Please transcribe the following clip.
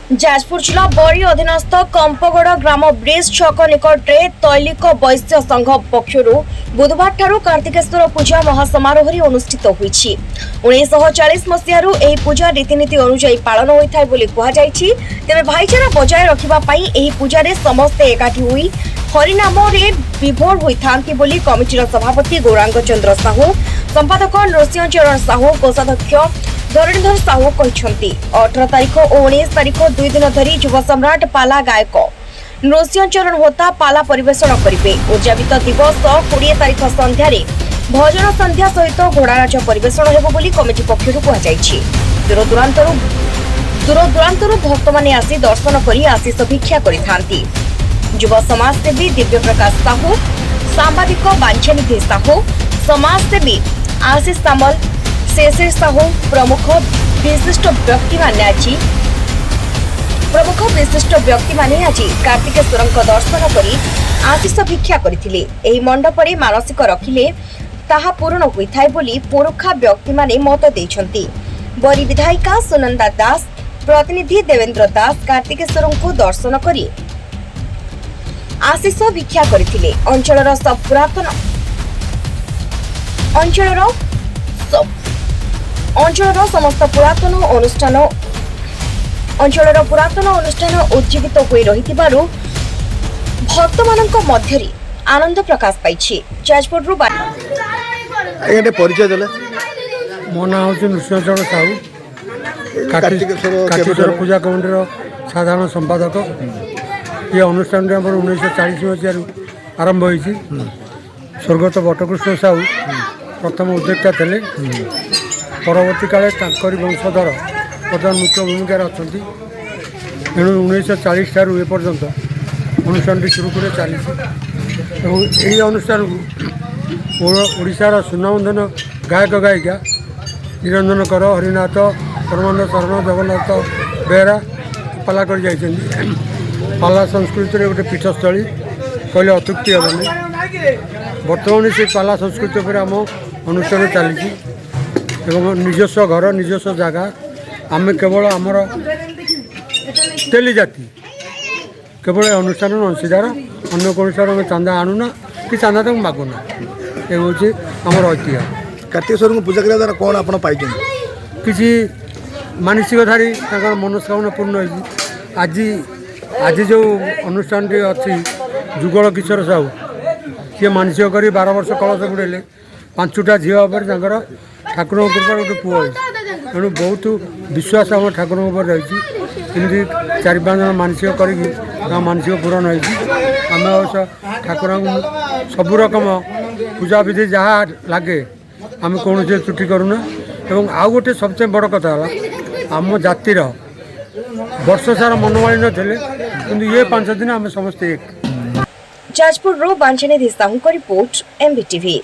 ଯାଜପୁର ଜିଲ୍ଲା ବରୀ ଅଧୀନସ୍ଥ କମ୍ପଗଡ଼ ଗ୍ରାମ ବ୍ରିଜ ଛକ ନିକଟରେ ତୈଲିକ ବୈଶ୍ୟ ସଂଘ ପକ୍ଷରୁ ବୁଧବାରଠାରୁ କାର୍ତ୍ତିକେଶ୍ୱର ପୂଜା ମହାସମାରୋହରେ ଅନୁଷ୍ଠିତ ହୋଇଛି। 1940 ମସିହାରୁ ଏହି ପୂଜା ରୀତିନୀତି ଅନୁଯାୟୀ ପାଳନ ହୋଇଥାଏ ବୋଲି କୁହାଯାଇଛି। ତେବେ ଭାଇଚାରା ବଜାୟ ରଖିବା ପାଇଁ ଏହି ପୂଜାରେ ସମସ୍ତେ ଏକାଠି ହୋଇ ହରିନାମରେ ବିଭୋର ହୋଇଥାନ୍ତି ବୋଲି କମିଟିର ସଭାପତି ଗୌରାଙ୍ଗ ଚନ୍ଦ୍ର ସାହୁ, ସମ୍ପାଦକ ନୃସିଂହ ଚରଣ ସାହୁ, କୋଷାଧ୍ୟକ୍ଷ ଧରଣୀଧର ସାହୁ କହିଛନ୍ତି। 18 ତାରିଖ ଓ 19 ତାରିଖ 2 ଦିନ ଧରି ଯୁବ ସମ୍ରାଟ ପାଲା ଗାୟକ ନୃସିଂହ ଚରଣ ହୋତା ପାଲା ପରିବେଷଣ କରିବେ। ଉଦଯାପିତ ଦିବସ 20 ତାରିଖ ସନ୍ଧ୍ୟାରେ ଭଜନ ସନ୍ଧ୍ୟା ସହିତ ଘୋଡ଼ାନାଚ ପରିବେଷଣ ହେବ ବୋଲି କମିଟି ପକ୍ଷରୁ କୁହାଯାଇଛି। ଦୂର ଦୂରାନ୍ତରୁ ଭକ୍ତମାନେ ଆସି ଦର୍ଶନ କରି ଆଶିଷ ଭିକ୍ଷା କରିଥାନ୍ତି। ଯୁବ ସମାଜସେବୀ ଦିବ୍ୟପ୍ରକାଶ ସାହୁ, ସାମ୍ବାଦିକ ବାଞ୍ଛାନିଧି ସାହୁ, ସମାଜସେବୀ ଆଶିଷ ସାମଲ, ଶିଶିର ସାହୁ ପ୍ରମୁଖ ବିଶିଷ୍ଟ ବ୍ୟକ୍ତିମାନେ ଆଜି କାର୍ତ୍ତିକେଶ୍ୱରଙ୍କ ଦର୍ଶନ କରି ଆଶିଷ ଭିକ୍ଷା କରିଥିଲେ। ଏହି ମଣ୍ଡପରେ ମାନସିକ ରଖିଲେ ତାହା ପୂରଣ ହୋଇଥାଏ ବୋଲି ପୁରୁଖା ବ୍ୟକ୍ତିମାନେ ମତ ଦେଇଛନ୍ତି। ବରୀ ବିଧାୟିକା ସୁନନ୍ଦା ଦାସ, ପ୍ରତିନିଧି ଦେବେନ୍ଦ୍ର ଦାସ କାର୍ତ୍ତିକେଶ୍ୱରଙ୍କୁ ଦର୍ଶନ କରି ଆଶିଷ ଭିକ୍ଷା କରିଥିଲେ। ଅଞ୍ଚଳର ପୁରାତନ ଅନୁଷ୍ଠାନ ଉଜ୍ଜୀବିତ ହୋଇ ରହିଥିବାରୁ ଭକ୍ତମାନଙ୍କ ମଧ୍ୟରେ ଆନନ୍ଦ ପ୍ରକାଶ ପାଇଛି। ଯାଜପୁରରୁ ଆଜ୍ଞା, ଟିକେ ପରିଚୟ ଦେଲେ। ମୋ ନାଁ ହେଉଛି ନୃସିଂହଚରଣ ସାହୁ। କାର୍ତ୍ତିକେଶ୍ୱର କାର୍ତ୍ତିକେଶ୍ୱର କେବେଠାରୁ? ପୂଜା କମିଟିର ସାଧାରଣ ସମ୍ପାଦକ। ଏ ଅନୁଷ୍ଠାନଟି ଆମର 1940 ମସିହାରୁ ଆରମ୍ଭ ହୋଇଛି। ସ୍ୱର୍ଗତ ବଟକୃଷ୍ଣ ସାହୁ ପ୍ରଥମ ଉଦ୍ୟୋକ୍ତା ଥିଲେ। ପରବର୍ତ୍ତୀ କାଳେ ତାଙ୍କରି ବଂଶଧର ବର୍ତ୍ତମାନ ମୁଖ୍ୟ ଭୂମିକାରେ ଅଛନ୍ତି। ତେଣୁ 1940 ଠାରୁ ଏପର୍ଯ୍ୟନ୍ତ ଅନୁଷ୍ଠାନଟି ସୁରୁଖୁରୁରେ ଚାଲିଛି ଏବଂ ଏହି ଅନୁଷ୍ଠାନକୁ ଓଡ଼ିଶାର ସୁନାମଧନ୍ୟ ଗାୟକ ଗାୟିକା ନିରଞ୍ଜନ କର, ହରିନାଥ, ପରମାନନ୍ଦ ଶରଣ, ଜଗନ୍ନାଥ ବେହେରା ପାଲା କରି ଯାଇଛନ୍ତି। ପାଲା ସଂସ୍କୃତିରେ ଗୋଟେ ପୀଠସ୍ଥଳୀ କହିଲେ ଅତ୍ୟୁକ୍ତି ହେବନି। ବର୍ତ୍ତମାନ ସେ ପାଲା ସଂସ୍କୃତି ଉପରେ ଆମ ଅନୁଷ୍ଠାନ ଚାଲିଛି ଏବଂ ନିଜସ୍ୱ ଘର, ନିଜସ୍ୱ ଜାଗା। ଆମେ କେବଳ ଆମର ତେଲି ଜାତି କେବଳ ଏ ଅନୁଷ୍ଠାନର ଅଂଶୀଦାର। ଅନ୍ୟ କୌଣସି ଆମେ ଚାନ୍ଦା ଆଣୁନା କି ଚାନ୍ଦା ତାଙ୍କୁ ମାଗୁନା। ଏ ହେଉଛି ଆମର ଐତିହ୍ୟ। କାର୍ତ୍ତିକେଶ୍ୱରଙ୍କୁ ପୂଜା କରିବା ଦ୍ୱାରା କ'ଣ ଆପଣ ପାଇଛନ୍ତି? କିଛି ମାନସିକଧାରୀ ତାଙ୍କର ମନସ୍କାମନା ପୂର୍ଣ୍ଣ ହେଇଛି। ଆଜି ଯେଉଁ ଅନୁଷ୍ଠାନଟି ଅଛି, ଯୁଗଳ କିଶୋର ସାହୁ ସିଏ ମାନସିକ କରି 12 ବର୍ଷ କଳସ ବୁଡ଼େଇଲେ। ପାଞ୍ଚଟା ଝିଅ ଉପରେ ତାଙ୍କର ଠାକୁରଙ୍କ କୃପାରୁ ଗୋଟେ ପୁଅ ହେଇଛି। ତେଣୁ ବହୁତ ବିଶ୍ୱାସ ଆମ ଠାକୁରଙ୍କ ଉପରେ ରହିଛି। ଏମିତି ଚାରି ପାଞ୍ଚ ଜଣ ମାନସିକ କରିକି ତାଙ୍କ ମାନସିକ ପୂରଣ ହେଇଛି। ଆମେ ଅବଶ୍ୟ ଠାକୁରଙ୍କୁ ସବୁ ରକମ ପୂଜାବିଧି ଯାହା ଲାଗେ, ଆମେ କୌଣସି ତ୍ରୁଟି କରୁନା। ଏବଂ ଆଉ ଗୋଟେ ସବୁଠୁ ବଡ଼ କଥା ହେଲା, ଆମ ଜାତିର ବର୍ଷ ସାରା ମନମାଳିନ୍ୟ ଥିଲେ, କିନ୍ତୁ ଇଏ 5 ଦିନ ଆମେ ସମସ୍ତେ ଏକ। ଯାଜପୁରରୁ ବାଞ୍ଛାନିଧି ସାହୁଙ୍କ ରିପୋର୍ଟ, ଏମ୍ବିଟିଭି।